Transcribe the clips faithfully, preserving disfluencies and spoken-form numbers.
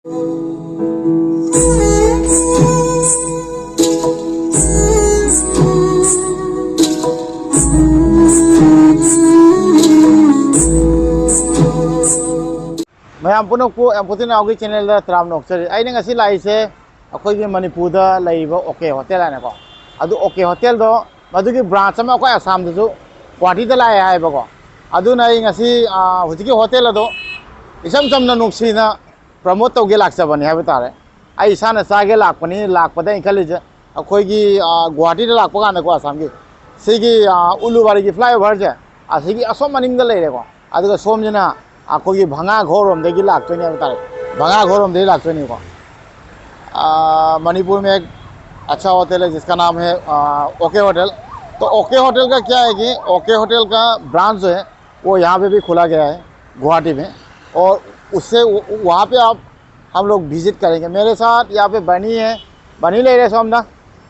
ꯃꯌꯥꯝ ꯄꯨꯝꯅꯃꯛꯄꯨ ꯑꯦꯝꯄꯣꯇꯤꯟ ꯅꯥꯎꯒꯤ ꯆꯦꯅꯦꯜꯗ ꯇꯔꯥꯝꯅ ꯑꯣꯛꯆꯔꯤ꯫ ꯑꯩꯅ ꯉꯁꯤ ꯂꯥꯛꯏꯁꯦ ꯑꯩꯈꯣꯏꯒꯤ ꯃꯅꯤꯄꯨꯔꯗ ꯂꯩꯔꯤꯕ ꯑꯣꯀꯦ ꯍꯣꯇꯦꯜ ꯍꯥꯏꯅꯀꯣ, ꯑꯗꯨ ꯑꯣꯀꯦ ꯍꯣꯇꯦꯜꯗꯣ, ꯃꯗꯨꯒꯤ ꯕ꯭ꯔꯥꯟꯁ ꯑꯃ ꯑꯩꯈꯣꯏ ꯑꯁꯥꯝꯗꯁꯨ, ꯒꯨꯍꯥꯇꯤꯗ ꯂꯥꯛꯑꯦ ꯍꯥꯏꯕꯀꯣ꯫ ꯑꯗꯨꯅ ꯑꯩ ꯉꯁꯤ, ꯑꯥ, ꯍꯧꯖꯤꯛꯀꯤ ꯍꯣꯇꯦꯜ ꯑꯗꯣ ꯏꯆꯝ ꯆꯝꯅ ꯅꯨꯡꯁꯤꯅ ꯄ꯭ꯔꯃꯣꯠ ꯇꯧꯒꯦ ꯂꯥꯛꯆꯕꯅꯤ ꯍꯥꯏꯕ ꯇꯥꯔꯦ꯫ ꯑꯩ ꯏꯁꯥꯅ ꯆꯥꯒꯦ ꯂꯥꯛꯄꯅꯤ꯫ ꯂꯥꯛꯄꯗ ꯑꯩꯅ ꯈꯜꯂꯤꯁꯦ, ꯑꯩꯈꯣꯏꯒꯤ, ꯑꯥ, ꯒꯨꯍꯥꯇꯤꯗ ꯂꯥꯛꯄ ꯀꯥꯟꯗꯀꯣ, ꯑꯁꯥꯝꯒꯤ, ꯁꯤꯒꯤ, ꯑꯥ, ꯎꯂꯨꯕꯥꯔꯤꯒꯤ ꯐ꯭ꯂꯥꯏꯑꯣꯚꯔꯁꯦ, ꯑꯁꯤꯒꯤ ꯑꯁꯣꯝ ꯃꯅꯤꯡꯗ ꯂꯩꯔꯦꯀꯣ꯫ ꯑꯗꯨꯒ ꯁꯣꯝꯁꯤꯅ ꯑꯩꯈꯣꯏꯒꯤ ꯚꯉꯥ ꯘꯣꯔꯣꯝꯗꯒꯤ ꯂꯥꯛꯇꯣꯏꯅꯦ ꯍꯥꯏꯕ ꯇꯥꯔꯦ꯫ ꯚꯉꯥ ꯘꯣꯔꯣꯝꯗꯒꯤ ꯂꯥꯛꯇꯣꯏꯅꯤꯀꯣ꯫ ꯑ, मणिपुर में एक अच्छा होटल है जिसका नाम है, आ, ओके होटल। तो ओके होटल का क्या है कि ओके होटल का ब्रांच जो है, वो यहाँ पे भी खोला गया है गुवाहाटी में। और उससे वो, वहाँ पे आप, हम लोग विजिट करेंगे। मेरे साथ यहाँ पे बनी है, बनी ले रहे सोमना,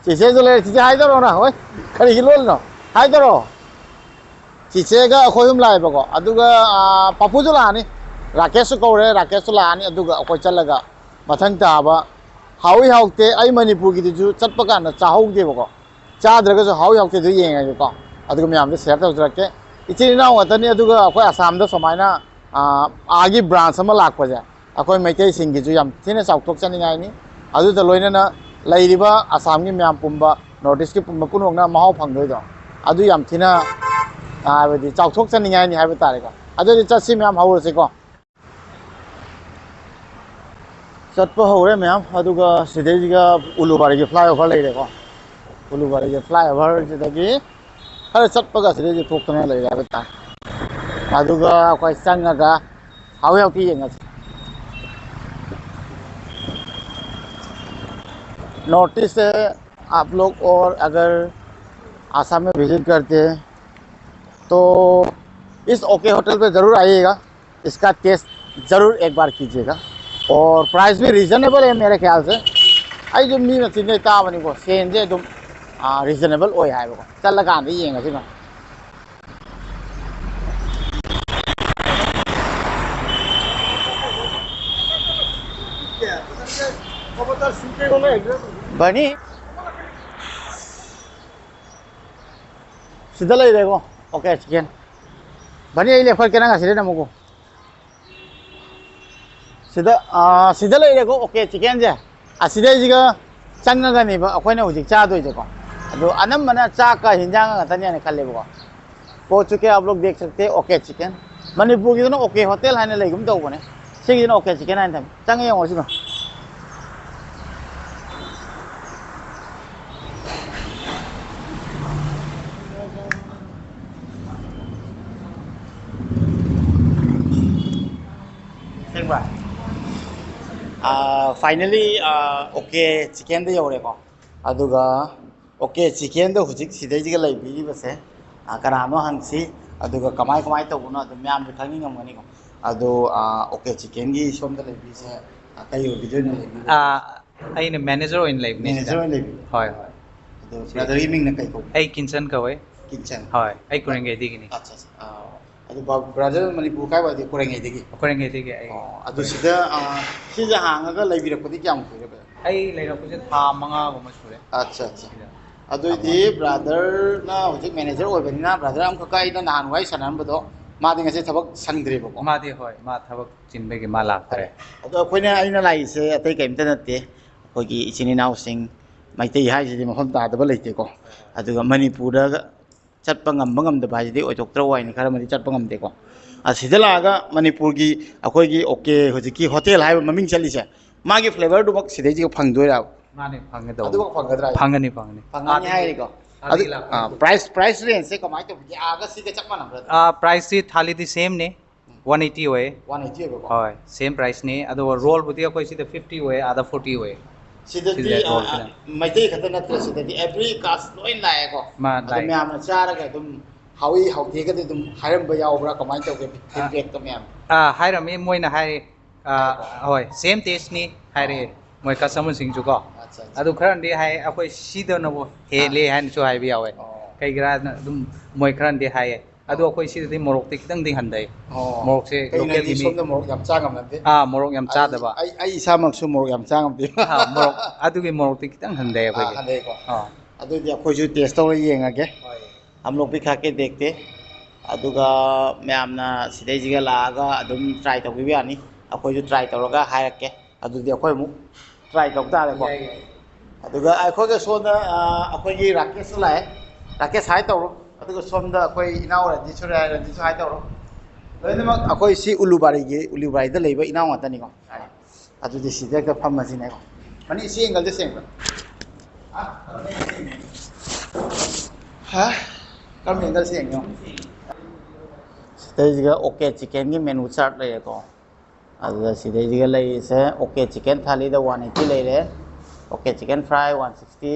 चीजें जो ले रहे, चीजें हाय करो ना, ओए, खड़ी की लोल ना, हाय करो। ꯆꯤꯆꯦꯒ ꯑꯩꯈꯣꯏ ꯑꯍꯨꯝ ꯂꯥꯛꯑꯦꯕꯀꯣ꯫ ꯑꯗꯨꯒ, ꯑꯥ, ꯄꯥꯄꯨꯁꯨ ꯂꯥꯛꯑꯅꯤ, ꯔꯥꯀꯦꯁꯁꯨ ꯀꯧꯔꯦ, ꯔꯥꯀꯦꯁꯁꯨ ꯂꯥꯛꯑꯅꯤ꯫ ꯑꯗꯨꯒ ꯑꯩꯈꯣꯏ ꯆꯠꯂꯒ ꯃꯊꯪ ꯇꯥꯕ ꯍꯥꯎꯏ ꯍꯥꯎꯇꯦ, ꯑꯩ ꯃꯅꯤꯄꯨꯔꯒꯤꯗꯨꯁꯨ ꯆꯠꯄ ꯀꯥꯟꯗ ꯆꯥꯍꯧꯗꯦꯕꯀꯣ꯫ ꯆꯥꯗ꯭ꯔꯒꯁꯨ ꯍꯥꯎꯏ ꯍꯥꯎꯇꯦꯗꯨ ꯌꯦꯡꯉꯒꯦꯀꯣ꯫ ꯑꯗꯨꯒ ꯃꯌꯥꯝꯗ ꯁꯤꯌꯔ ꯇꯧꯖꯔꯛꯀꯦ꯫ ꯏꯆꯤꯜ ꯏꯅꯥꯎ ꯉꯥꯛꯇꯅꯤ꯫ ꯑꯗꯨꯒ ꯑꯩꯈꯣꯏ ꯑꯁꯥꯝꯗ ꯁꯨꯃꯥꯏꯅ, ꯑꯥ, ꯑꯥꯒꯤ ꯕ꯭ꯔꯥꯟꯁ ꯑꯃ ꯂꯥꯛꯄꯁꯦ ꯑꯩꯈꯣꯏ ꯃꯩꯇꯩꯁꯤꯡꯒꯤꯁꯨ ꯌꯥꯝ ꯊꯤꯅ ꯆꯥꯎꯊꯣꯛꯆꯅꯤꯡꯉꯥꯏꯅꯤ꯫ ꯑꯗꯨꯗ ꯂꯣꯏꯅꯅ ꯂꯩꯔꯤꯕ ꯑꯁꯥꯝꯒꯤ ꯃꯌꯥꯝ ꯄꯨꯝꯕ, ꯅꯣꯔꯠ ꯏꯁꯀꯤ ꯄꯨꯝꯕ ꯄꯨꯝꯅꯃꯛꯅ ꯃꯍꯥꯎ ꯐꯪꯗꯣꯏꯗꯣ, ꯑꯗꯨ ꯌꯥꯝ ꯊꯤꯅ, ꯑꯥ, ꯍꯥꯏꯕꯗꯤ ꯆꯥꯎꯊꯣꯛꯆꯅꯤꯡꯉꯥꯏꯅꯤ ꯍꯥꯏꯕ ꯇꯥꯔꯦꯀꯣ꯫ ꯑꯗꯨꯗꯤ ꯆꯠꯁꯤ ꯃꯌꯥꯝ, ꯍꯧꯔꯁꯤꯀꯣ꯫ ꯆꯠꯄ ꯍꯧꯔꯦ ꯃꯌꯥꯝ꯫ ꯑꯗꯨꯒ ꯁꯤꯗꯩꯁꯤꯒ ꯎꯂꯨꯕꯥꯔꯤꯒꯤ ꯐ꯭ꯂꯥꯏꯑꯣꯚꯔ ꯂꯩꯔꯦꯀꯣ꯫ ꯎꯂꯨꯕꯥꯔꯤꯒꯤ ꯐ꯭ꯂꯥꯏꯑꯣꯚꯔꯁꯤꯗꯒꯤ ꯈꯔ ꯆꯠꯄꯒ ꯁꯤꯗꯩꯁꯤ ꯊꯣꯛꯇꯅ ꯂꯩꯔꯦ ꯍꯥꯏꯕ ꯇꯥꯔꯦ꯫ ꯑꯗꯨꯒ ꯑꯩꯈꯣꯏ ꯆꯪꯉꯒ ꯍꯥꯎꯏ ꯍꯥꯎꯇꯦ ꯌꯦꯡꯉꯁꯤ꯫ नॉर्थ ईस्ट से आप लोग और अगर आसाम में विजिट करते हैं तो इस ओके होटल पे ज़रूर आइएगा। इसका टेस्ट ज़रूर एक बार कीजिएगा। और प्राइस भी रीजनेबल है मेरे ख्याल से। ꯑꯩꯁꯨ ꯃꯤ ꯃꯆꯤꯟꯗꯩ ꯇꯥꯕꯅꯤꯀꯣ, ꯁꯦꯟꯁꯦ ꯑꯗꯨꯝ, ꯑꯥ, ꯔꯤꯖꯅꯦꯕꯜ ꯑꯣꯏ ꯍꯥꯏꯕꯀꯣ꯫ ꯆꯠꯂꯀꯥꯟꯗ ꯌꯦꯡꯉꯁꯤ ꯃꯌꯥꯝ꯫ ꯕꯅꯤ, ꯁꯤꯗ ꯂꯩꯔꯦꯀꯣ꯫ Okay chicken. ꯕꯅꯤ, ꯑꯩ ꯂꯦꯞꯈꯠꯀꯦ, ꯅꯪ ꯑꯁꯤꯗ ꯅꯝꯃꯨꯀꯣ꯫ ꯁꯤꯗ, ꯑꯥ, ꯁꯤꯗ ꯂꯩꯔꯦꯀꯣ, ꯑꯣꯀꯦ ꯆꯤꯀꯦꯟꯁꯦ꯫ ꯑꯁꯤꯗꯩꯁꯤꯒ ꯆꯪꯉꯒꯅꯦꯕ ꯑꯩꯈꯣꯏꯅ ꯍꯧꯖꯤꯛ ꯆꯥꯗꯣꯏꯁꯦꯀꯣ꯫ ꯑꯗꯣ ꯑꯅꯝꯕꯅ ꯆꯥꯛꯀ ꯍꯤꯟꯖꯥꯡꯒ ꯉꯥꯛꯇꯅꯦꯅ ꯈꯜꯂꯦꯕꯀꯣ꯫ ꯀꯣ ꯆꯨꯀꯦ ꯑꯥꯞ ꯂꯣꯛ ꯗꯦꯈ ꯁꯛꯇꯦ, ꯑꯣꯀꯦ ꯆꯤꯀꯦꯟ꯫ ꯃꯅꯤꯄꯨꯔꯒꯤꯗꯨꯅ ꯑꯣꯀꯦ ꯍꯣꯇꯦꯜ ꯍꯥꯏꯅ ꯂꯩꯒꯨꯝ ꯇꯧꯕꯅꯦ꯫ ꯁꯤꯒꯤꯁꯤꯅ ꯑꯣꯀꯦ ꯆꯤꯀꯦꯟ ꯍꯥꯏꯅ ꯊꯝꯃꯤ꯫ ꯆꯪꯉ ꯌꯦꯡꯉꯣ ꯁꯤꯗꯣ꯫ ꯑꯁꯦꯡꯕ? ꯑꯥ, finally, ꯑꯥ, ꯑꯣꯀꯦ ꯆꯤꯀꯦꯟꯗ ꯌꯧꯔꯦꯀꯣ꯫ ꯑꯗꯨꯒ ꯑꯣꯀꯦ ꯆꯤꯀꯦꯟꯗ ꯍꯧꯖꯤꯛ ꯁꯤꯗꯩꯁꯤꯒ ꯂꯩꯕꯤꯔꯤꯕꯁꯦ, ꯑꯥ, ꯀꯅꯥꯅꯣ ꯍꯪꯁꯤ, ꯑꯗꯨꯒ ꯀꯃꯥꯏ ꯀꯃꯥꯏ ꯇꯧꯕꯅꯣ ꯑꯗꯨꯝ ꯃꯌꯥꯝꯁꯨ ꯈꯪꯅꯤꯡꯉꯝꯒꯅꯤꯀꯣ꯫ ꯑꯗꯣ, ꯑꯥ, ꯑꯣꯀꯦ ꯆꯤꯀꯦꯟꯒꯤ ꯁꯣꯝꯗ ꯂꯩꯕꯤꯁꯦ, ꯑꯥ, ꯀꯩ ꯑꯣꯏꯕꯤꯗꯣꯏꯅꯣ ꯂꯩꯕꯤꯕ? ꯑꯥ, ꯑꯩꯅ ꯃꯦꯅꯦꯖꯔ ꯑꯣꯏꯅ ꯂꯩꯕꯅꯦ ꯁꯤꯗ꯫ ꯃꯦꯅꯦꯖꯔ ꯑꯣꯏꯅ ꯂꯩꯕꯤꯕ? ꯍꯣꯏ, ꯍꯣꯏ꯫ ꯑꯗꯣ ꯁꯤ ꯕ꯭ꯔꯗꯔꯒꯤ ꯃꯤꯡꯅ ꯀꯩ ꯀꯧꯕ? ꯑꯩ ꯀꯤꯟꯆꯟ ꯀꯧꯋꯦ꯫ ꯀꯤꯟꯆꯟ? ꯍꯣꯏ, ꯑꯩ ꯀꯣꯏꯔꯦꯡꯒꯩꯗꯒꯤꯅꯤ꯫ ꯑꯠꯆꯥ, ꯑꯠꯆꯥ꯫ ꯑꯥ, ꯑꯗꯨ ꯕ-, ꯕ꯭ꯔꯗꯔ ꯃꯅꯤꯄꯨꯔ ꯀꯥꯏ ꯋꯥꯏꯗꯩ? ꯀꯣꯏꯔꯦꯡꯒꯩꯗꯒꯤ? ꯀꯣꯏꯔꯦꯡꯒꯩꯗꯒꯤ ꯑꯩ꯫ ꯑꯣ, ꯑꯗꯨ ꯁꯤꯗ, ꯑꯥ, ꯁꯤꯁꯦ ꯍꯥꯡꯉꯒ ꯂꯩꯕꯤꯔꯛꯄꯗꯤ ꯀꯌꯥꯝ ꯀꯨꯏꯔꯦ, ꯕ꯭ꯔꯗꯔ? ꯑꯩ ꯂꯩꯔꯛꯄꯁꯦ ꯊꯥ ꯃꯉꯥꯒꯨꯝꯕ ꯁꯨꯔꯦ꯫ ꯑꯠꯆꯥ, ꯑꯠꯆꯥ꯫ ꯁꯤꯗ꯫ ꯑꯗꯨꯑꯣꯏꯗꯤ ꯕ꯭ꯔꯗꯔꯅ ꯍꯧꯖꯤꯛ ꯃꯦꯅꯦꯖꯔ ꯑꯣꯏꯕꯅꯤꯅ, ꯕ꯭ꯔꯗꯔ ꯑꯃꯈꯛꯀ ꯑꯩꯅ ꯅꯍꯥꯟ ꯋꯥꯔꯤ ꯁꯥꯟꯅꯔꯝꯕꯗꯣ, ꯃꯥꯗꯤ ꯉꯁꯤ ꯊꯕꯛ ꯁꯪꯗ꯭ꯔꯦꯕꯀꯣ? ꯃꯥꯗꯤ, ꯍꯣꯏ, ꯃꯥ ꯊꯕꯛ ꯆꯤꯟꯕꯒꯤ ꯃꯥ ꯂꯥꯛꯇ꯭ꯔꯦ꯫ ꯑꯗꯣ ꯑꯩꯈꯣꯏꯅ, ꯑꯩꯅ ꯂꯥꯛꯏꯁꯦ ꯑꯇꯩ ꯀꯔꯤꯝꯇ ꯅꯠꯇꯦ, ꯑꯩꯈꯣꯏꯒꯤ ꯏꯆꯤꯟ ꯏꯅꯥꯎꯁꯤꯡ, ꯃꯩꯇꯩ ꯍꯥꯏꯁꯤꯗꯤ ꯃꯐꯝ ꯇꯥꯗꯕ ꯂꯩꯇꯦꯀꯣ꯫ ꯑꯗꯨꯒ ꯃꯅꯤꯄꯨꯔꯗ ꯆꯠꯄ ꯉꯝꯕ ꯉꯝꯗꯕ ꯍꯥꯏꯁꯤꯗꯤ ꯑꯣꯏꯊꯣꯛꯇ꯭ꯔꯕ ꯋꯥꯅꯤ, ꯈꯔ ꯑꯃꯗꯤ ꯆꯠꯄ ꯉꯝꯗꯦꯀꯣ꯫ ꯑꯁꯤꯗ ꯂꯥꯛꯑꯒ ꯃꯅꯤꯄꯨꯔꯒꯤ ꯑꯩꯈꯣꯏꯒꯤ ꯑꯣꯀꯦ ꯍꯧꯖꯤꯛꯀꯤ ꯍꯣꯇꯦꯜ ꯍꯥꯏꯕ ꯃꯃꯤꯡ ꯆꯠꯂꯤꯁꯦ, ꯃꯥꯒꯤ ꯐ꯭ꯂꯦꯕꯔꯗꯨꯃꯛ ꯁꯤꯗꯩꯁꯤꯒ ꯐꯪꯗꯣꯏꯔꯕ? ꯃꯥꯅꯦ, ꯐꯪꯒꯗꯧꯕ꯫ ꯑꯗꯨꯃꯛ ꯐꯪꯒꯗ꯭ꯔꯥ ꯍꯥꯏꯁꯦ? ꯐꯪꯒꯅꯤ, ꯐꯪꯒꯅꯤ꯫ ꯐꯪꯒꯅꯤ ꯑꯥꯗꯒꯤ, ꯍꯥꯏꯔꯤꯀꯣ? ꯑꯥꯗꯒꯤ ꯑꯗꯨ, ꯂꯥꯛꯄ ꯑꯥ, ꯅꯠꯇꯦ꯫ ꯄ꯭ꯔꯥꯏꯁ, ꯄ꯭ꯔꯥꯏꯁ ꯔꯦꯟꯖꯁꯦ ꯀꯃꯥꯏꯅ ꯇꯧꯕꯤꯒꯦ? ꯑꯥꯒ ꯁꯤꯒ ꯆꯞ ꯃꯥꯟꯅꯕ꯭ꯔꯥ? ꯑꯥ, ꯄ꯭ꯔꯥꯏꯁꯁꯤ ꯊꯥꯂꯤꯗꯤ ꯁꯦꯝꯅꯤ꯫ ꯎꯝ꯫ ꯋꯥꯟ ꯑꯩꯠꯇꯤ ꯑꯣꯏꯌꯦ꯫ ꯋꯥꯟ ꯑꯩꯠꯇꯤ ꯑꯣꯏꯕꯀꯣ? ꯍꯣꯏ, ꯁꯦꯝ ꯄ꯭ꯔꯥꯏꯁꯅꯤ꯫ ꯑꯗꯨꯒ ꯔꯣꯜꯕꯨꯗꯤ ꯑꯩꯈꯣꯏ ꯁꯤꯗ ꯐꯤꯐꯇꯤ ꯑꯣꯏꯌꯦ, ꯑꯥꯗ ꯐꯣꯔꯇꯤ ꯑꯣꯏꯌꯦ꯫ ꯁꯤꯗꯗꯤ, ꯁꯤꯗ ꯑ, ꯔꯣꯜꯁꯤꯅ꯫ ꯑ, ꯃꯩꯇꯩ ꯈꯛꯇ ꯅꯠꯇ꯭ꯔꯦ, ꯁꯤꯗꯗꯤ every caste ꯂꯣꯏ ꯂꯥꯛꯑꯦꯀꯣ? ꯃꯥ ꯑꯗꯣ ꯂꯥꯛꯑꯦ꯫ ꯃꯌꯥꯝꯅ ꯆꯥꯔꯒ ꯑꯗꯨꯝ ꯍꯥꯎꯏ ꯍꯥꯎꯇꯦꯒꯗꯤ ꯑꯗꯨꯝ ꯍꯥꯏꯔꯝꯕ ꯌꯥꯎꯕ꯭ꯔꯥ? ꯀꯃꯥꯏꯅ ꯇꯧꯒꯦ ꯑꯥ, ꯐꯤꯗꯕꯦꯛꯇꯣ ꯃꯌꯥꯝ? ꯑꯥ, ꯍꯥꯏꯔꯝꯃꯤ, ꯃꯣꯏꯅ ꯍꯥꯏ, ꯑꯥ, ꯍꯣꯏ, ꯁꯦꯝ ꯇꯦꯁꯅꯤ ꯍꯥꯏꯔꯛꯑꯦ ꯃꯣꯏ ꯀꯁꯇꯃꯔꯁꯤꯡꯁꯨꯀꯣ꯫ ꯑꯠꯆꯥ, ꯑꯠꯆꯥ꯫ ꯑꯗꯨ ꯈꯔꯅꯗꯤ ꯍꯥꯏ, "ꯑꯩꯈꯣꯏ ꯁꯤꯗꯅꯕꯨ ꯍꯦꯜꯂꯦ" ꯑꯥ꯫ ꯍꯥꯏꯅꯁꯨ ꯍꯥꯏꯕ ꯌꯥꯎꯋꯦ꯫ ꯑꯣ꯫ ꯀꯩꯒꯤꯔꯥ ꯍꯥꯏꯗꯅ ꯑꯗꯨꯝ ꯃꯣꯏ ꯈꯔꯅꯗꯤ ꯍꯥꯏꯌꯦ꯫ ꯑꯗꯣ ꯑꯩꯈꯣꯏ ꯁꯤꯗꯗꯤ ꯃꯣꯔꯣꯛꯇꯤ ꯈꯤꯇꯪꯗꯤ ꯍꯟꯊꯩ꯫ ꯑꯣ ꯃꯣꯔꯣꯛꯁꯦ ꯀꯩꯅꯣ ꯍꯥꯏꯗꯤ ꯂꯣꯀꯦꯜꯒꯤ ꯃꯤ ꯁꯣꯝꯗ ꯃꯣꯔꯣꯛ ꯌꯥꯝ ꯆꯥ ꯉꯝꯅꯗꯦ꯫ ꯑꯥ, ꯃꯣꯔꯣꯛ ꯌꯥꯝ ꯆꯥꯗꯕ꯫ ꯑꯩ ꯑꯩ ꯏꯁꯥꯃꯛꯁꯨ ꯃꯣꯔꯣꯛ ꯌꯥꯝ ꯆꯥ ꯉꯝꯗꯦ꯫ ꯑꯥ, ꯃꯣꯔꯣꯛ ꯑꯗꯨꯒꯤ ꯃꯣꯔꯣꯛꯇꯤ ꯈꯤꯇꯪ ꯍꯟꯊꯩ ꯑꯥ ꯑꯩꯈꯣꯏꯒꯤ꯫ ꯍꯟꯊꯩꯀꯣ꯫ ꯑꯥ꯫ ꯑꯗꯨꯗꯤ ꯑꯩꯈꯣꯏꯁꯨ ꯇꯦꯁ ꯇꯧꯔ ꯌꯦꯡꯉꯒꯦ꯫ ꯍꯝ ꯂꯣꯒ ꯚꯤ ꯈꯥ ꯀꯦ ꯗꯦꯈꯇꯦ꯫ ꯑꯗꯨꯒ ꯃꯌꯥꯝꯅ ꯁꯤꯗꯩꯁꯤꯒ ꯂꯥꯛꯑꯒ ꯑꯗꯨꯝ ꯇ꯭ꯔꯥꯏ ꯇꯧꯕꯤꯕ ꯌꯥꯅꯤ꯫ ꯑꯩꯈꯣꯏꯁꯨ ꯇ꯭ꯔꯥꯏ ꯇꯧꯔꯒ ꯍꯥꯏꯔꯛꯀꯦ꯫ ꯑꯗꯨꯗꯤ ꯑꯩꯈꯣꯏ ꯑꯃꯨꯛ ꯇ꯭ꯔꯥꯏ ꯇꯧ ꯇꯥꯔꯦꯀꯣ꯫ ꯌꯥꯏ, ꯌꯥꯏ꯫ ꯑꯗꯨꯒ ꯑꯩꯈꯣꯏꯒ ꯁꯣꯝꯗ ꯑ, ꯑꯩꯈꯣꯏꯒꯤ ꯔꯥꯀꯦꯁꯁꯨ ꯂꯥꯛꯑꯦ꯫ ꯔꯥꯀꯦꯁ ꯍꯥꯏ ꯇꯧꯔꯣ꯫ ꯑꯗꯨꯒ ꯁꯣꯝꯗ ꯑꯩꯈꯣꯏ ꯏꯅꯥꯎ ꯔꯟꯖꯤꯠꯁꯨ ꯂꯥꯛꯑꯦ, ꯔꯟꯖꯤꯠꯁꯨ ꯍꯥꯏ ꯇꯧꯔꯣ꯫ ꯂꯣꯏꯅꯃꯛ ꯑꯩꯈꯣꯏ ꯁꯤ ꯎꯂꯨꯕꯥꯔꯤꯒꯤ, ꯎꯂꯨꯕꯥꯔꯤꯗ ꯂꯩꯕ ꯏꯅꯥꯎ ꯉꯥꯛꯇꯅꯤꯀꯣ꯫ ꯑꯗꯨꯗꯤ ꯁꯤꯗ ꯍꯦꯛꯇ ꯐꯝꯃꯁꯤꯅꯦꯀꯣ꯫ ꯃꯅꯤ ꯁꯤ ꯑꯦꯡꯒꯜꯗ ꯁꯦꯡꯕ꯭ꯔꯥ? ꯍꯥ? ꯀꯔꯝꯕ ꯑꯦꯡꯒꯜ ꯁꯦꯡꯉꯤꯅꯣ? ꯁꯤꯗꯩꯁꯤꯒ ꯑꯣꯀꯦ ꯆꯤꯛꯀꯟꯒꯤ ꯃꯦꯅꯨ ꯆꯥꯔꯠ ꯂꯩꯔꯦꯀꯣ꯫ ꯑꯗꯨꯒ ꯁꯤꯗꯩꯁꯤꯒ ꯂꯩꯔꯤꯁꯦ ꯑꯣꯀꯦ ꯆꯤꯛꯀꯟ ꯊꯥꯂꯤꯗ ꯋꯥꯟ ꯑꯩꯠꯇꯤ ꯂꯩꯔꯦ, okay chicken fry one sixty,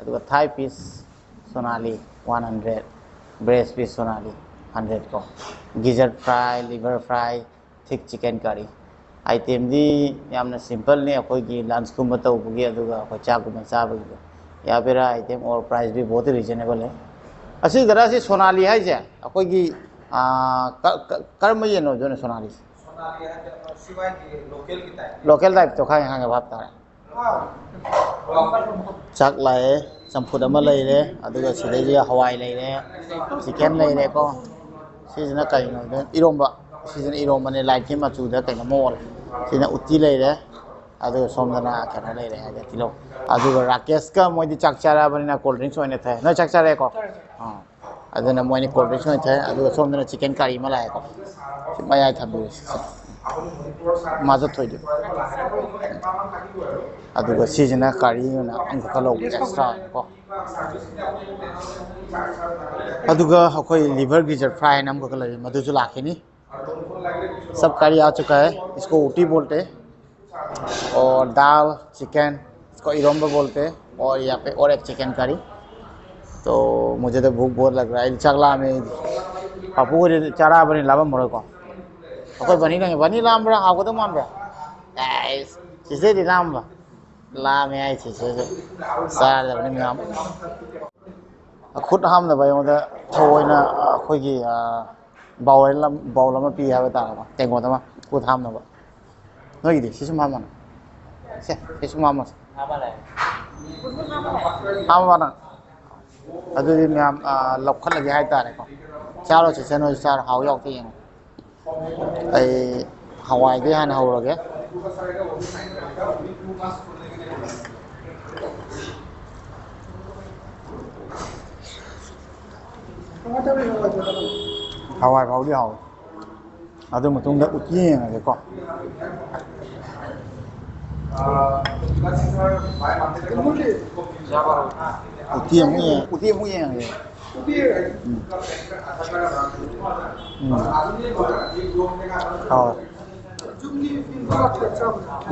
ꯑꯗꯨꯒ thigh piece Sonali one hundred, breast piece Sonali hundred ꯀꯣ, ꯒꯤꯖꯔ fry, liver fry, thick chicken curry. ꯑꯥꯏꯇꯦꯝꯗꯤ ꯌꯥꯝꯅ ꯁꯤꯝꯄꯜꯅꯤ, ꯑꯩꯈꯣꯏꯒꯤ ꯂꯟꯁꯀꯨꯝꯕ ꯇꯧꯕꯒꯤ, ꯑꯗꯨꯒ ꯑꯩꯈꯣꯏ ꯆꯥꯛꯀꯨꯝꯕ ꯆꯥꯕꯒꯤꯗꯣ꯫ या फिर आइटम और प्राइस भी बहुत ही रीजनेबल है। ꯑꯁꯤ ꯗꯗꯥ, ꯁꯤ ꯁꯣꯅꯥꯂꯤ ꯍꯥꯏꯁꯦ ꯑꯩꯈꯣꯏꯒꯤ, ꯑꯥ, ꯀ- ꯀ- ꯀꯔꯝꯕ ꯌꯦꯟ ꯑꯣꯏꯗꯣꯏꯅꯣ ꯁꯣꯅꯥꯂꯤꯁꯦ? ꯂꯣꯀꯦꯜ ꯇꯥꯏꯞꯇꯣ ꯈꯪꯉꯦ, ꯈꯪꯉꯦ, ꯚꯥꯞ ꯇꯥꯔꯦ꯫ ꯆꯥꯛ ꯂꯥꯛꯑꯦ, ꯆꯝꯐꯨꯠ ꯑꯃ ꯂꯩꯔꯦ, ꯑꯗꯨꯒ ꯁꯤꯗꯩꯁꯤꯗ ꯍꯋꯥꯏ ꯂꯩꯔꯦ, ꯆꯤꯛꯀꯟ ꯂꯩꯔꯦꯀꯣ꯫ ꯁꯤꯁꯤꯅ ꯀꯩꯅꯣ? ꯏꯔꯣꯝꯕ꯫ ꯁꯤꯁꯤꯅ ꯏꯔꯣꯝꯕꯅꯦ, ꯂꯥꯏꯠꯀꯤ ꯃꯆꯨꯗ ꯀꯩꯅꯣꯝꯃ ꯑꯣꯜꯂꯦ꯫ ꯁꯤꯅ ꯎꯇꯤ ꯂꯩꯔꯦ, ꯑꯗꯨꯒ ꯁꯣꯝꯗꯅ ꯀꯩꯅꯣ ꯂꯩꯔꯦ ꯍꯥꯏꯗꯤ ꯇꯤꯜꯍꯧ꯫ ꯑꯗꯨꯒ ꯔꯥꯀꯦꯁꯀ ꯃꯣꯏꯗꯤ ꯆꯥꯛ ꯆꯥꯔꯛꯑꯕꯅꯤꯅ ꯀꯣꯜ ꯗ꯭ꯔꯤꯡꯁ ꯑꯣꯏꯅ ꯊꯛꯑꯦ꯫ ꯅꯣꯏ ꯆꯥꯛ ꯆꯥꯔꯛꯑꯦꯀꯣ? ꯑꯥ꯫ ꯑꯗꯨꯅ ꯃꯣꯏꯅꯤ ꯀꯣꯜ ꯗ꯭ꯔꯤꯡꯁ ꯑꯣꯏꯅ ꯊꯛꯑꯦ, ꯑꯗꯨꯒ ꯁꯣꯝꯗꯅ ꯆꯤꯛꯀꯟ ꯀꯔꯤ ꯑꯃ ꯂꯥꯛꯑꯦꯀꯣ꯫ ꯁꯤ ꯃꯌꯥꯏ ꯊꯝꯕꯤꯔꯁꯤ꯫ ꯃꯥꯁꯨ ꯊꯣꯏꯗꯣꯏ꯫ ꯑꯗꯨꯒ ꯁꯤꯁꯤꯅ ꯀꯔꯤ ꯑꯣꯏꯅ ꯑꯃꯈꯛꯀ ꯂꯧꯕ ꯑꯦꯛꯁꯇ꯭ꯔꯥ ꯑꯣꯏꯅꯀꯣ꯫ ꯑꯗꯨꯒ ꯑꯩꯈꯣꯏ ꯂꯤꯚꯔ ꯒꯤꯖꯔ ꯐ꯭ꯔꯥꯏ ꯍꯥꯏꯅ ꯑꯃꯈꯛꯀ ꯂꯩꯔꯤ, ꯃꯗꯨꯁꯨ ꯂꯥꯛꯈꯤꯅꯤ꯫ सब करी आ चुका है, इसको ऊटी बोलते हैं। और दाल, चिकन, इसको इरोम्बा बोलते हैं। और यहाँ पे और एक चिकन करी। तो मुझे तो भूख बहुत लग रहा है, ꯆꯥꯛ ꯂꯥꯝꯃꯦ ꯑꯩꯗꯤ꯫ ꯄꯥꯄꯨ ꯍꯣꯏꯗꯤ ꯆꯥꯔꯛꯑꯕꯅꯤ, ꯂꯥꯝꯃꯝꯃꯔꯣꯏꯀꯣ꯫ ꯑꯩꯈꯣꯏ ꯕꯅꯤ ꯅꯪ ꯕꯅꯤ ꯂꯥꯝꯕ꯭ꯔꯥ? ꯍꯥꯎꯒꯗꯧ ꯃꯥꯟꯕ꯭ꯔꯥ? ꯑꯦꯁ, ꯆꯤꯆꯦꯗꯤ ꯂꯥꯝꯕ? ꯂꯥꯝꯃꯦ ꯍꯥꯏ ꯆꯤꯆꯦꯁꯨ꯫ ꯆꯥꯔꯗꯕꯅꯤ ꯃꯌꯥꯝ꯫ ꯈꯨꯠ ꯍꯥꯝꯅꯕ ꯑꯩꯉꯣꯟꯗ ꯊꯑꯣꯏꯅ ꯑꯩꯈꯣꯏꯒꯤ ꯕꯥꯎꯜ ꯑꯃ ꯄꯤ ꯍꯥꯏꯕ ꯇꯥꯔꯦꯀꯣ, ꯇꯦꯡꯀꯣꯠ ꯑꯃ ꯈꯨꯠ ꯍꯥꯝꯅꯕ꯫ ꯅꯣꯏꯒꯤꯗꯤ ꯁꯤ ꯁꯨꯝ ꯍꯥꯝꯃꯅꯤ꯫ ꯁꯦ, ꯁꯤ ꯁꯨꯝ ꯍꯥꯝꯃꯁꯦ꯫ ꯍꯥꯝꯃꯕ ꯅꯪ? ꯑꯗꯨꯗꯤ ꯃꯌꯥꯝ ꯂꯧꯈꯠꯂꯒꯦ ꯍꯥꯏꯇꯥꯔꯦꯀꯣ꯫ ꯆꯥꯔꯣ ꯆꯦꯆꯦ, ꯅꯣꯏꯁꯨ ꯆꯥꯔꯣ, ꯍꯥꯎ ꯌꯥꯎꯗ ꯌꯦꯡꯉꯣ꯫ ꯑꯩ ꯍꯋꯥꯏꯗꯩ ꯍꯥꯟꯅ ꯍꯧꯔꯒꯦ꯫ ꯍꯋꯥꯏ ꯐꯥꯎꯗꯤ ꯍꯥꯎꯋꯦ꯫ ꯑꯗꯨ ꯃꯇꯨꯡꯗ ꯎꯇꯤ ꯌꯦꯡꯉꯒꯦꯀꯣ꯫ ꯎꯇꯤ ꯑꯃꯨꯛ ꯌꯦꯡ-, ꯎꯇꯤ ꯑꯃꯨꯛ ꯌꯦꯡꯉꯒꯦ꯫ ꯎꯝ꯫ ꯎꯝ꯫ ꯍꯥꯎꯋꯦ꯫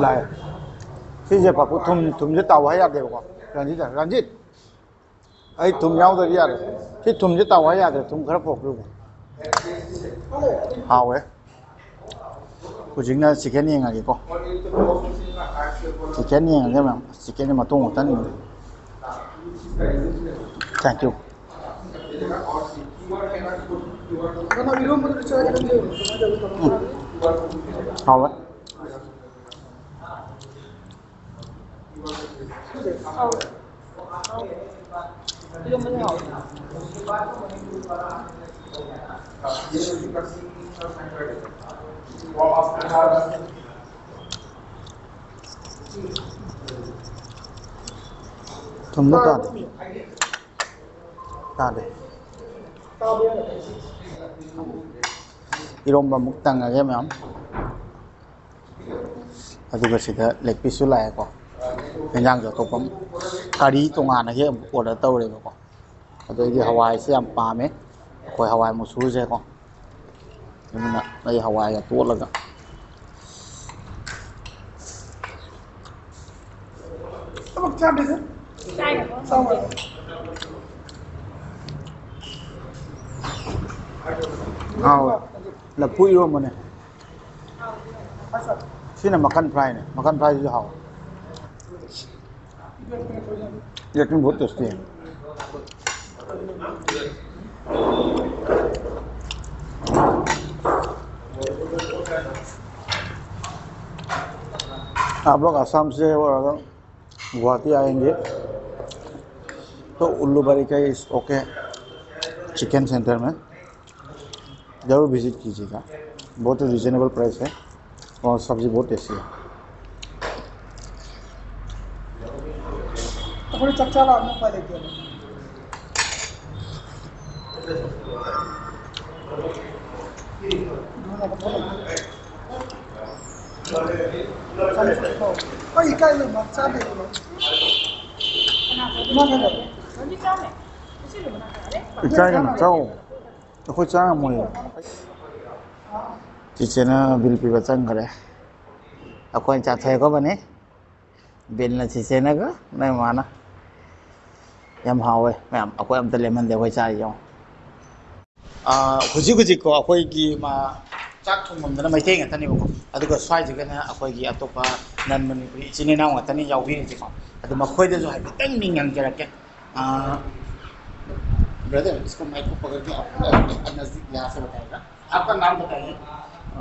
ꯂꯥꯛꯑꯦ꯫ ꯁꯤꯁꯦ ꯄꯥꯐꯨ ꯊꯨꯝ, ꯊꯨꯝꯁꯦ ꯇꯥꯎ ꯍꯥꯏ ꯌꯥꯗꯦꯕꯀꯣ꯫ ꯔꯟꯖꯤꯠ, ꯔꯟꯖꯤꯠ! ꯑꯩ ꯊꯨꯝ ꯌꯥꯎꯗ꯭ꯔꯗꯤ ꯌꯥꯔꯦ꯫ ꯁꯤ ꯊꯨꯝꯁꯦ ꯇꯥꯎ ꯍꯥꯏ ꯌꯥꯗ꯭ꯔꯦ꯫ ꯊꯨꯝ ꯈꯔ ꯄꯨꯔꯛꯄꯤꯌꯨ꯫ ꯍꯥꯎꯋꯦ꯫ ꯍꯧꯖꯤꯛꯅ ꯆꯤꯀꯟ ꯌꯦꯡꯉꯒꯦꯀꯣ꯫ ꯆꯤꯀꯟ ꯌꯦꯡꯉꯒꯦ ꯃꯌꯥꯝ꯫ ꯆꯤꯀꯟꯁꯦ ꯃꯇꯣꯡ ꯈꯛꯇꯅꯤ꯫ Thank you꯫ ꯎꯝ꯫ ꯍꯥꯎꯋꯦ꯫ ꯊꯨꯝꯗꯣ ꯇꯥꯗꯦ꯫ ꯇꯥꯗꯦ꯫ ꯏꯔꯣꯝꯕ ꯑꯃꯨꯛ ꯇꯪꯉꯒꯦ ꯃꯌꯥꯝ꯫ ꯑꯗꯨꯒ ꯁꯤꯗ ꯂꯦꯒ ꯄꯤꯁꯁꯨ ꯂꯥꯛꯑꯦꯀꯣ꯫ ꯌꯦꯟꯖꯥꯡꯁꯨ ꯑꯇꯣꯞꯄ ꯀꯔꯤ ꯇꯣꯉꯥꯟꯅ ꯍꯦꯛ ꯑꯃꯨꯛ ꯑꯣꯔꯗꯔ ꯇꯧꯔꯦꯕꯀꯣ꯫ ꯑꯗꯣ ꯑꯩꯗꯤ ꯍꯋꯥꯏꯁꯦ ꯌꯥꯝ ꯄꯥꯝꯃꯦ꯫ ꯑꯩꯈꯣꯏ ꯍꯋꯥꯏ ꯃꯨꯁꯨꯔꯤꯁꯦꯀꯣ꯫ ꯑꯗꯨꯅ ꯑꯩ ꯍꯋꯥꯏꯒ ꯇꯣꯠꯂꯒ꯫ ꯍꯥꯎꯋꯦ꯫ ꯂꯐꯨ ꯏꯔꯣꯝꯕꯅꯦ꯫ ꯁꯤꯅ ꯃꯈꯟ ꯐ꯭ꯔꯥꯏꯅꯦ꯫ ꯃꯈꯟ ꯐ꯭ꯔꯥꯏꯁꯤꯁꯨ ꯍꯥꯎꯋꯦ꯫ ꯌꯦꯇꯨꯝ ꯕꯣꯠ ꯇꯦꯁꯇꯤ꯫ आप लोग आसाम से और अगर गुवाहाटी आएंगे तो उल्लूबाड़ी का इस ओके चिकन सेंटर में ज़रूर विजिट कीजिएगा। बहुत ही रिजनेबल प्राइस है और सब्ज़ी बहुत टेस्टी है। थोड़ी चच्चा ला, मैं पहले दिया। ꯏꯀꯥꯏꯒꯅꯨ, ꯆꯥꯎ꯫ ꯑꯩꯈꯣꯏ ꯆꯥ ꯉꯝꯃꯣꯏꯌꯦ꯫ ꯆꯤꯆꯦꯅ ꯕꯤꯜ ꯄꯤꯕ ꯆꯪꯈ꯭ꯔꯦ꯫ ꯑꯩꯈꯣꯏꯅ ꯆꯥꯊꯣꯛꯑꯦꯀꯣ ꯕꯅꯤ꯫ ꯕꯤꯜꯅ ꯆꯤꯆꯦꯅꯒ ꯅꯣꯏ ꯃꯥꯅ꯫ ꯌꯥꯝ ꯍꯥꯎꯋꯦ ꯃꯌꯥꯝ꯫ ꯑꯩꯈꯣꯏ ꯑꯝꯇ ꯂꯦꯝꯍꯟꯗꯦ, ꯑꯩꯈꯣꯏ ꯆꯥꯔꯤ ꯌꯦꯡꯉꯣ꯫ ꯑꯥ, ꯍꯧꯖꯤꯛ ꯍꯧꯖꯤꯛꯀꯣ ꯑꯩꯈꯣꯏꯒꯤ ꯃꯥ ꯆꯥꯛ ꯊꯣꯡꯐꯝꯗꯅ ꯃꯩꯇꯩ ꯉꯥꯛꯇꯅꯦꯕꯀꯣ, ꯑꯗꯨꯒ ꯁ꯭ꯋꯥꯏꯁꯤꯒꯅ ꯑꯩꯈꯣꯏꯒꯤ ꯑꯇꯣꯞꯄ ꯅꯟ ꯃꯅꯤꯄꯨꯔꯤ ꯏꯆꯤꯟ ꯏꯅꯥꯎ ꯉꯥꯛꯇꯅꯤ ꯌꯥꯎꯕꯤꯔꯤꯁꯦꯀꯣ꯫ ꯑꯗꯨ ꯃꯈꯣꯏꯗꯁꯨ ꯍꯥꯏꯐꯦꯠꯇꯪ ꯃꯤꯡ ꯍꯪꯖꯔꯛꯀꯦ꯫ ꯑꯥ, ब्रदर, इसको माइक को पकड़ के आप, आप नजदीक यहाँ से बताइएगा। आपका नाम बताइए।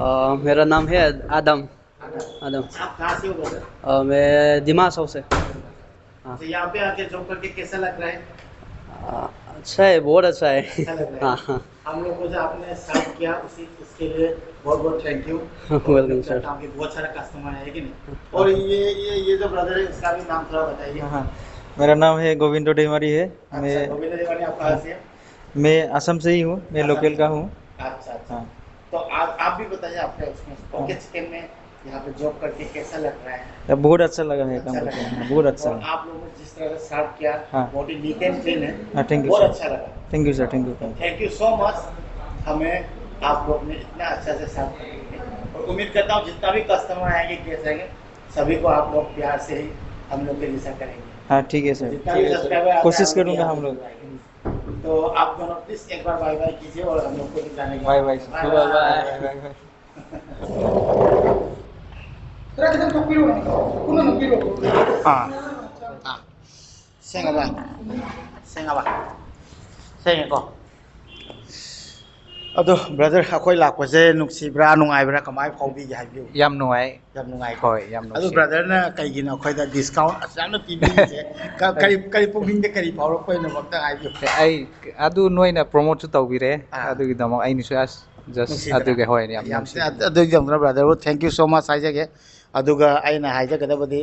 अ, मेरा नाम है आदम। आदम। आप कहाँ से हो ब्रदर? अ, मैं दिमाग हाउस से। हाँ। तो यहाँ पे आके जॉब करके कैसा लग रहा है? अ, अच्छा है, बहुत अच्छा है। अच्छा लग रहा है। हाँ, हाँ। हम लोग को जो आपने सर्व किया उसी उसके लिए बहुत बहुत थैंक यू। Welcome, sir। आपके बहुत सारा कस्टमर है कि नहीं? और ये ये ये जो ब्रदर है, इसका भी नाम थोड़ा बताइए। हाँ, मेरा नाम है गोविंदो डेमारी है। अच्छा, मैं गोविंद जी, आप कहाँ से हैं? मैं असम से ही हूँ, मैं असम लोकल से। का हूँ। अच्छा अच्छा। हाँ। तो आप आप भी बताइए आपका एक्सपीरियंस। ओके चिकन में यहाँ पे जॉब करके कैसा लग रहा है? यार, बहुत अच्छा लगा है काम अच्छा करके। लगा। हाँ, बहुत अच्छा और लगा। आप लोगों ने जिस तरह से सर्व किया, हाँ। बहुत ही नीट एंड क्लीन है। हाँ, thank you, बहुत sir। अच्छा लगा। Thank you, sir। Thank you, thank you। Thank you so much, हमें आप लोग ने इतना अच्छा से सर्व करने के लिए। और उम्मीद करता हूँ जितना भी कस्टमर आएंगे, गेस्ट आएंगे, सभी को आप लोग प्यार से ही हम लोग के लिए सर्व करेंगे। हाँ, ठीक है, सर। जितना भी सब्सक्राइबर कोशिश करूँगा हम लोग। तो आप दोनों प्लीज एक बार बाय बाय कीजिए और हम लोग को भी जाने का bye bye. Bye bye. Bye bye. Tara kita nagpapiro na. Kung ano, piro. हाँ। हाँ। Sengaba। Sengaba। ꯊꯦꯡꯉꯦꯀꯣ꯫ ꯑꯗꯣ ꯕ꯭ꯔꯗꯔ, ꯑꯩꯈꯣꯏ ꯂꯥꯛꯄꯁꯦ ꯅꯨꯡꯁꯤꯕ꯭ꯔꯥ, ꯅꯨꯡꯉꯥꯏꯕ꯭ꯔꯥ, ꯀꯃꯥꯏꯅ ꯐꯥꯎꯕꯤꯒꯦ ꯍꯥꯏꯕꯤꯌꯨ? ꯌꯥꯝ ꯅꯨꯡꯉꯥꯏ꯫ ꯌꯥꯝ ꯅꯨꯡꯉꯥꯏꯀꯣ꯫ ꯍꯣꯏ, ꯌꯥꯝ ꯑꯗꯨ ꯅꯨꯡꯁꯤ꯫ ꯕ꯭ꯔꯗꯔꯅ ꯀꯩꯒꯤꯅꯣ ꯑꯩꯈꯣꯏꯗ ꯗꯤꯁꯀꯥꯎꯟ ꯑꯁꯨꯛ ꯌꯥꯝꯅ ꯄꯤꯕꯤꯔꯤꯁꯦ? ꯀ- ꯀꯔꯤ ꯀꯔꯤ ꯄꯨꯛꯅꯤꯡꯗ ꯀꯔꯤ ꯐꯥꯎꯔꯛꯄꯩꯅꯣ ꯑꯝꯇ ꯍꯥꯏꯕꯤꯌꯨ꯫ ꯑꯩ ꯑꯗꯨ ꯅꯣꯏꯅ ꯄ꯭ꯔꯣꯃꯣꯠꯁꯨ ꯇꯧꯕꯤꯔꯦ꯫ ꯑꯥ꯫ ꯑꯗꯨꯒꯤꯗꯃꯛ ꯑꯩꯅꯁꯨ ꯑꯁ ꯖꯁ ꯅꯨꯡꯁꯤꯗꯅ꯫ ꯑꯗꯨꯒꯤ, ꯍꯣꯏ, ꯌꯥꯝ ꯌꯥꯝ ꯅꯨꯡꯁꯤ꯫ ꯑꯗꯨ ꯌꯥꯝ ꯅꯨꯡꯉꯥꯏ ꯕ꯭ꯔꯗꯔꯕꯨ, thank you so much ꯍꯥꯏꯖꯒꯦ꯫ ꯑꯗꯨꯒ ꯑꯩꯅ ꯍꯥꯏꯖꯒꯗꯕꯗꯤ,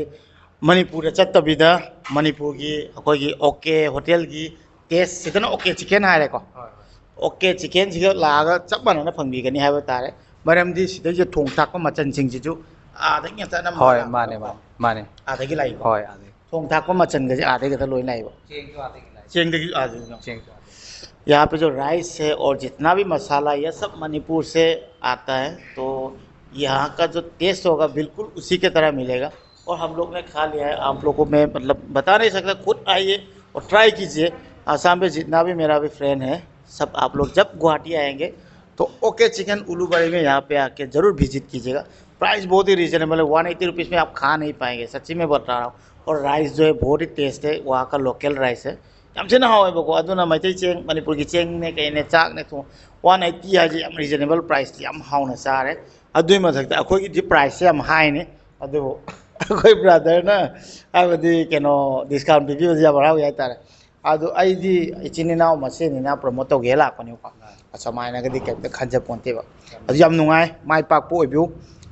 ꯃꯅꯤꯄꯨꯔꯗ ꯆꯠꯇꯕꯤꯗ ꯃꯅꯤꯄꯨꯔꯒꯤ ꯑꯩꯈꯣꯏꯒꯤ ꯑꯣ ꯀꯦ ꯍꯣꯇꯦꯜꯒꯤ ꯇꯦꯁ ꯁꯤꯗꯅ ꯑꯣ ꯀꯦ ꯆꯤꯛꯀꯟ ꯍꯥꯏꯔꯦꯀꯣ꯫ ꯍꯣꯏ, ꯍꯣꯏ꯫ ꯑꯣ ꯀꯦ ꯆꯤꯛꯀꯟꯁꯤꯒ ꯂꯥꯛꯑꯒ ꯆꯞ ꯃꯥꯟꯅꯅ ꯐꯪꯕꯤꯒꯅꯤ ꯍꯥꯏꯕ ꯇꯥꯔꯦ꯫ ꯃꯔꯝꯗꯤ ꯁꯤꯗꯩꯁꯤꯗ ꯊꯣꯡ ꯊꯥꯛꯄ ꯃꯆꯜꯁꯤꯡꯁꯤꯁꯨ ꯑꯥꯗꯒꯤ ꯉꯥꯛꯇ ꯑꯅꯝꯕ ꯍꯣꯏ, ꯂꯥꯛꯄꯀꯣ꯫ ꯃꯥꯅꯦ, ꯃꯥꯅꯦ, ꯃꯥꯅꯦ꯫ ꯑꯥꯗꯒꯤ ꯂꯥꯛꯏꯀꯣ꯫ ꯍꯣꯏ, ꯑꯗꯩ꯫ ꯊꯣꯡ ꯊꯥꯛꯄ ꯃꯆꯜꯒꯁꯦ ꯑꯥꯗꯒꯤ ꯈꯛꯇ ꯂꯣꯏ ꯂꯥꯛꯏꯕ꯫ ꯆꯦꯡꯁꯨ ꯑꯥꯗꯒꯤ ꯂꯥꯛꯏ꯫ ꯆꯦꯡꯗꯒꯤ ꯑꯥꯗꯒꯤ꯫ ꯆꯦꯡꯁꯨ ꯑꯥꯗꯒꯤ꯫ यहाँ पे जो राइस है और जितना भी मसाला, यह सब मणिपुर से आता है। तो यहाँ का जो टेस्ट होगा, बिल्कुल उसी की तरह मिलेगा। और हम लोग ने खा लिया है, आप लोगों को मैं, मतलब, बता नहीं सकता, खुद आइए और ट्राई कीजिए। आसाम में जितना भी मेरा भी फ्रेंड है, सब आप लोग जब गुवाहाटी आएंगे तो ओके चिकन उलूबरी में यहाँ पे आके ज़रूर विजिट कीजिएगा। प्राइस बहुत ही रीजनेबल है, वन एटी रुपीज़ में आप खा नहीं पाएंगे, सच्ची में बता रहा हूँ। और राइस जो है बहुत ही टेस्ट है, वहाँ का लोकल राइस है, ꯌꯥꯝ ꯊꯤꯅ ꯍꯥꯎꯋꯦꯕꯀꯣ꯫ ꯑꯗꯨꯅ ꯃꯩꯇꯩ ꯆꯦꯡ, ꯃꯅꯤꯄꯨꯔꯒꯤ ꯆꯦꯡꯅꯦ ꯀꯩꯅꯦ, ꯆꯥꯛꯅꯦ, ꯊꯣꯡ ꯋꯥꯟ ꯑꯩꯠꯇꯤ ꯍꯥꯏꯁꯦ ꯌꯥꯝ ꯔꯤꯖꯅꯦꯕꯜ ꯄ꯭ꯔꯥꯏꯁꯇ ꯌꯥꯝ ꯍꯥꯎꯅ ꯆꯥꯔꯦ꯫ ꯑꯗꯨꯒꯤ ꯃꯊꯛꯇ ꯑꯩꯈꯣꯏꯒꯤꯗꯤ ꯄ꯭ꯔꯥꯏꯁꯁꯦ ꯌꯥꯝ ꯍꯥꯏꯅꯤ, ꯑꯗꯨꯕꯨ ꯑꯩꯈꯣꯏ ꯕ꯭ꯔꯥꯗꯔꯅ ꯍꯥꯏꯕꯗꯤ ꯀꯩꯅꯣ ꯗꯤꯁꯀꯥꯎꯟ ꯄꯤꯕꯤꯕꯁꯦ ꯌꯥꯝ ꯍꯔꯥꯎꯏ ꯍꯥꯏꯇꯥꯔꯦ꯫ ꯑꯗꯨ ꯑꯩꯗꯤ ꯏꯆꯤꯟ ꯏꯅꯥꯎ ꯃꯁꯦꯟꯅꯤꯅ ꯄ꯭ꯔꯣꯃꯣꯠ ꯇꯧꯒꯦ ꯂꯥꯛꯄꯅꯦꯕꯀꯣ꯫ ꯑꯁꯨꯃꯥꯏꯅꯒꯗꯤ ꯀꯩꯝꯇ ꯈꯟꯖꯄꯣꯟꯇꯦꯕ꯫ ꯑꯗꯨ ꯌꯥꯝ ꯅꯨꯡꯉꯥꯏ, ꯃꯥꯏ ꯄꯥꯛꯄ ꯑꯣꯏꯕꯤꯌꯨ꯫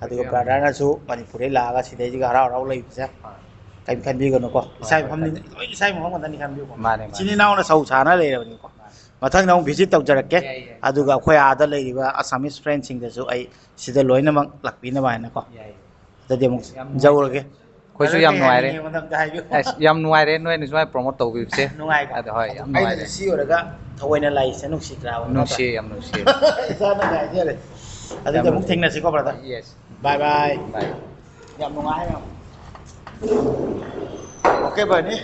ꯑꯗꯨꯒ ꯌꯥꯝ ꯕ꯭ꯔꯥꯗꯔꯅꯁꯨ ꯃꯅꯤꯄꯨꯔꯗꯩ ꯂꯥꯛꯑꯒ ꯁꯤꯗꯩꯁꯤꯒ ꯍꯔꯥꯎ ꯍꯔꯥꯎ ꯂꯩꯕꯁꯦ ꯀꯩꯝ ꯈꯟꯕꯤꯒꯅꯨꯀꯣ꯫ ꯏꯁꯥꯒꯤ ꯃꯐꯝꯅꯤ, ꯂꯣꯏ ꯏꯁꯥꯒꯤ ꯃꯐꯝ ꯉꯥꯛꯇꯅꯤ ꯈꯟꯕꯤꯌꯨꯀꯣ꯫ ꯃꯥꯅꯦ, ꯃꯥꯅꯦ꯫ ꯏꯆꯤꯟ ꯏꯅꯥꯎꯅ ꯁꯧ ꯁꯥꯅ ꯂꯩꯔꯕꯅꯤꯀꯣ꯫ ꯃꯊꯪꯗ ꯑꯃꯨꯛ ꯚꯤꯖꯤꯠ ꯇꯧꯖꯔꯛꯀꯦ꯫ ꯌꯥꯏ, ꯌꯥꯏ꯫ ꯑꯗꯨꯒ ꯑꯩꯈꯣꯏ ꯑꯥꯗ ꯂꯩꯔꯤꯕ ꯑꯁꯥꯃꯤꯁ ꯐ꯭ꯔꯦꯟꯁꯤꯡꯗꯁꯨ ꯑꯩ ꯁꯤꯗ ꯂꯣꯏꯅꯃꯛ ꯂꯥꯛꯄꯤꯅꯕ ꯍꯥꯏꯅꯀꯣ꯫ ꯌꯥꯏ꯫ ꯑꯗꯨꯗꯤ ꯑꯃꯨꯛ ꯌꯥꯝ ꯅꯨꯡꯉꯥꯏꯖꯔꯦ꯫ ꯖꯧꯔꯒꯦ꯫ ꯑꯩꯈꯣꯏꯁꯨ ꯕ꯭ꯔꯗꯔ, ꯌꯥꯝ ꯀꯩ ꯅꯨꯡꯉꯥꯏꯔꯦ꯫ ꯍꯥꯏꯅꯤꯡꯉꯤ? ꯃꯊꯪꯗ ꯍꯥꯏꯕꯤꯌꯨ꯫ ꯑꯁ, ꯌꯥꯝ ꯅꯨꯡꯉꯥꯏꯔꯦ ꯅꯣꯏꯅ ꯁꯨꯃꯥꯏꯅ ꯄ꯭ꯔꯣꯃꯣꯠ ꯇꯧꯕꯤꯕꯁꯦ꯫ ꯅꯨꯡꯉꯥꯏꯀꯣ? ꯑꯗꯣ ꯍꯣꯏ, ꯌꯥꯝ ꯑꯩꯅ ꯅꯨꯡꯉꯥꯏꯔꯦ꯫ ꯁꯤ ꯑꯣꯏꯔꯒ ꯊꯑꯣꯏꯅ ꯂꯥꯛꯏꯁꯦ ꯅꯨꯡꯁꯤꯗ꯭ꯔꯥꯕ? ꯅꯨꯡꯁꯤꯌꯦ, ꯌꯥꯝ ꯅꯨꯡꯁꯤꯌꯦ꯫ ꯏꯁꯥꯅ ꯉꯥꯏꯖꯔꯦ꯫ ꯑꯗꯨꯗꯤ ꯌꯥꯝ ꯑꯃꯨꯛ ꯅꯨꯡꯁꯤ꯫ ꯊꯦꯡꯅꯁꯤꯀꯣ, ꯕ꯭ꯔꯗꯔ꯫ ꯌꯦꯁ꯫ ꯕꯥꯏ ꯕꯥꯏ꯫ ꯕꯥꯏ꯫ ꯌꯥꯝ ꯅꯨꯡꯉꯥꯏ ꯃꯌꯥꯝ꯫ ꯑꯣꯀꯦ, ꯕꯅꯤ꯫